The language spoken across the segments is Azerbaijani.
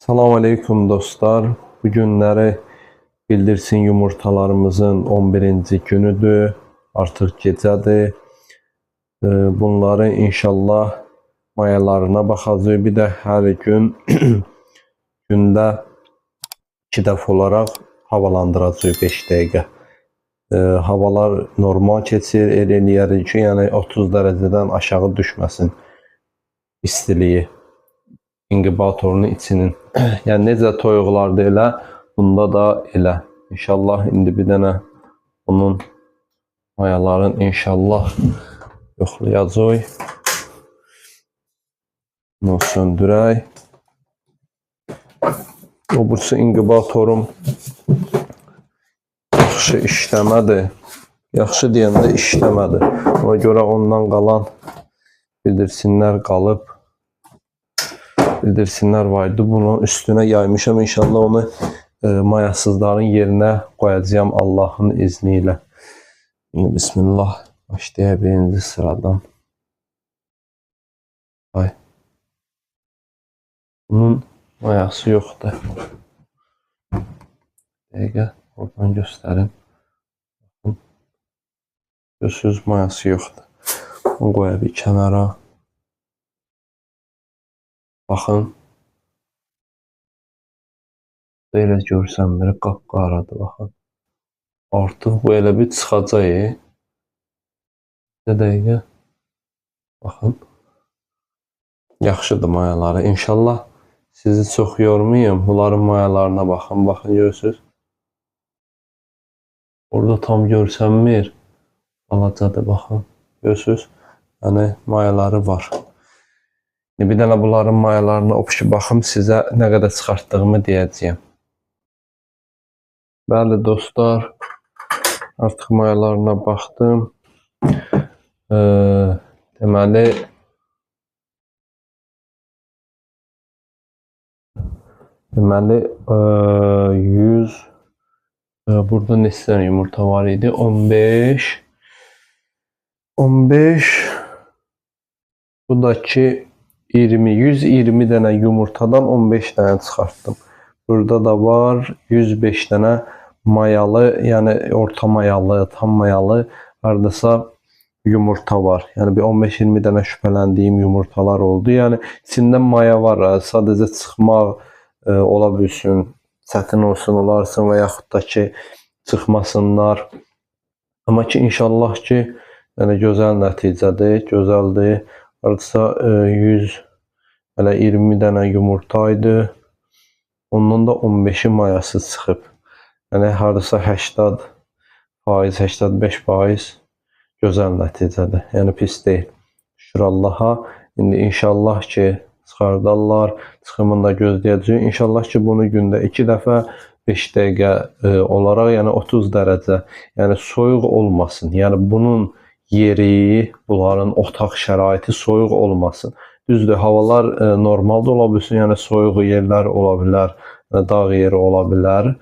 Salam aleyküm dostlar. Bu günləri bildirsin yumurtalarımızın 11-ci günüdür. Artıq gecədir. Bunları inşallah mayalarına baxacağıq. Bir də hər gün gündə 2 dəfə olaraq havalandıracağıq 5 dəqiqə. Havalar normal keçir, elə eləyərik ki, yəni 30 dərəcədən aşağı düşməsin istiliyi inkubatorun içinin. Yəni necə toyuqlarda elə, bunda da elə. İnşallah indi bir dənə bunun mayaların inşallah yoxlayacağıq. Bunu söndürək. O burası inkubatorum yaxşı işləmədi. Yaxşı deyəndə işləmədi. Ona görə ondan qalan bildirsinlər qalıb. Bildirsinlər var idi. Bunun üstünə yaymışam. İnşallah onu mayasızların yerinə qoyacağam Allahın izni ilə. İndi Bismillah. Başlayaq birinci sıradan. Ay. Bunun mayası yoxdur. Dəqiqə oradan göstərim. Baxın. Görürsünüz, mayası yoxdur. Bunu qoyaq bir kənara. Baxın. Belə görsənmir, qapqaradır, baxın. Artıq bu elə bir çıxacaq. Bir dəqiqə. Baxın. Yaxşıdır mayaları. İnşallah sizi çox yormayım. Bunların mayalarına baxın. Baxın, görürsünüz. Orada tam görsənmir. Balacadır, baxın. Görürsünüz. Yəni mayaları var. Bir dənə bunların mayalarına opşu baxım, sizə nə qədər çıxartdığımı deyəcəyəm. Bəli dostlar, artıq mayalarına baxdım. Deməli, deməli 100 burada neçə dənə yumurta var idi? 15 15 bu da ki 20 120 dənə yumurtadan 15 dənə çıxartdım. Burada da var 105 dənə mayalı, yəni orta mayalı, tam mayalı hardasa yumurta var. Yəni bir 15-20 dənə şübhələndiyim yumurtalar oldu. Yəni içində maya var, sadəcə çıxmaq ola bilsin, çətin olsun, olarsın və yaxud da ki çıxmasınlar. Amma ki inşallah ki, yəni gözəl nəticədir, gözəldir. Hardasa 100 hələ 20 dənə yumurta idi. Ondan da 15-i mayası çıxıb. Yəni hardasa 80%, 85% gözəl nəticədir. Yəni pis deyil. Şükür Allaha. İndi inşallah ki çıxardarlar. Çıxımını da gözləyəcəyik. İnşallah ki bunu gündə 2 dəfə 5 dəqiqə olaraq, yəni 30 dərəcə, yəni soyuq olmasın. Yəni bunun yeri, bunların otaq şəraiti soyuq olmasın. Düzdür, havalar normal da ola bilsin, yəni soyuq yerlər ola bilər, dağ yeri ola bilər.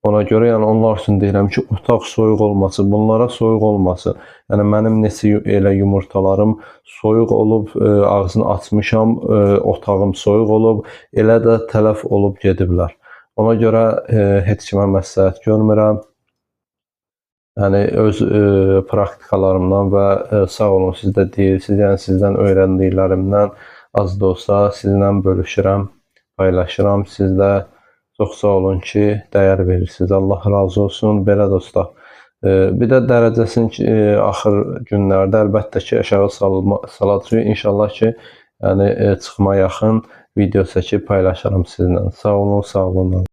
Ona görə yəni onlar üçün deyirəm ki, otaq soyuq olmasın, bunlara soyuq olmasın. Yəni mənim neçə elə yumurtalarım soyuq olub, ağzını açmışam, otağım soyuq olub, elə də tələf olub gediblər. Ona görə heç kimə məsləhət görmürəm. Yəni öz praktikalarımdan və sağ olun siz də deyirsiniz, yəni sizdən öyrəndiklərimdən az da olsa sizinlə bölüşürəm, paylaşıram. Siz də çox sağ olun ki, dəyər verirsiniz. Allah razı olsun. Belə dostlar. Bir də dərəcəsini axır günlərdə əlbəttə ki, aşağı salacağıq. İnşallah ki, yəni çıxma yaxın video çəkib paylaşaram sizinlə. Sağ olun, sağ olun.